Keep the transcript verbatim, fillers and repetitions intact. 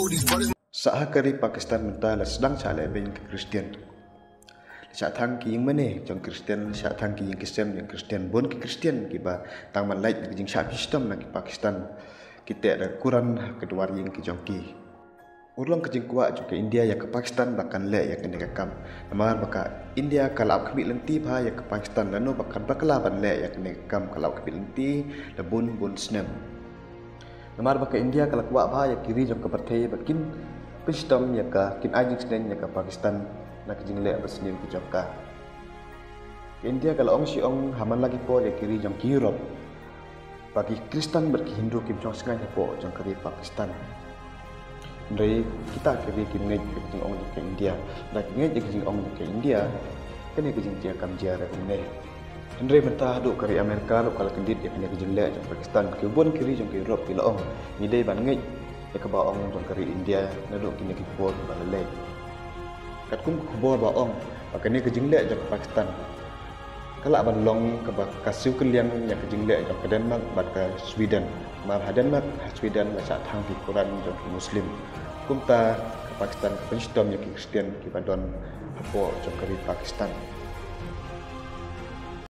Sa ha ka ri Pakistan mynta la sdang shah leh beiñ ki Khristan. La shah thang ki ïing mane jong Khristan, la shah thang ki ïing ki sem jong Khristan, bun ki Khristan kiba tang ban lait na ka jingshah pynshitom na ki Pakistan, ki teh da ka Quran ha ka dwar ïing ki jong ki. Urlong ka jingkwah jong ka India ïa ka Pakistan ba kan leh ïa kane ka kam. Namar ba ka India ka la ap khmih lynti bha ïa ka Pakistan, lano ba kan bakla ban leh ïa kane ka kam ka la ap khmih lynti la bun bun snem. Namar ba ka India ka la kwah bha ïa ki ri jong ka pyrthei ba kin pynshitom ïa ka, kin ai jingsneng ïa ka Pakistan na ka jingleh ba sniew ki jong ka. Ka India ka la ong shi ong ha man la ki por ïa ki ri jong ki Europe ba ki Khristan bad ki Hindu kim shong shngaiñ hapoh jong ka ri Pakistan. Hynrei kita ki ri kim ngeit ïa ka jingong jong ka India. Da ki ngeit ïa ka jingong jong ka India, kane ka jingjia kam jia re kumne. Hynrei mynta haduh ka ri Amerika ruh ka la kyndit ïa kane ka jingleh jong Pakistan. Ki bun ki ri jong ka Europe ki la ong, ngi dei ban ngeit ïa kaba ong jong ka ri India naduh kine ki por ba la leit. Katkum ka khubor ba ong ba kane ka jingleh jong ka Pakistan ka lah ban long kaba ka siew kylliang ïa ka jingleh jong ka Denmark bad ka Sweden. Namar ha Denmark, ha Sweden la shah thang ki Quran jong ki Muslim. Kumta ka Pakistan ka pynshitom ïa ki Khristan kiba don hapoh jong ka ri Pakistan.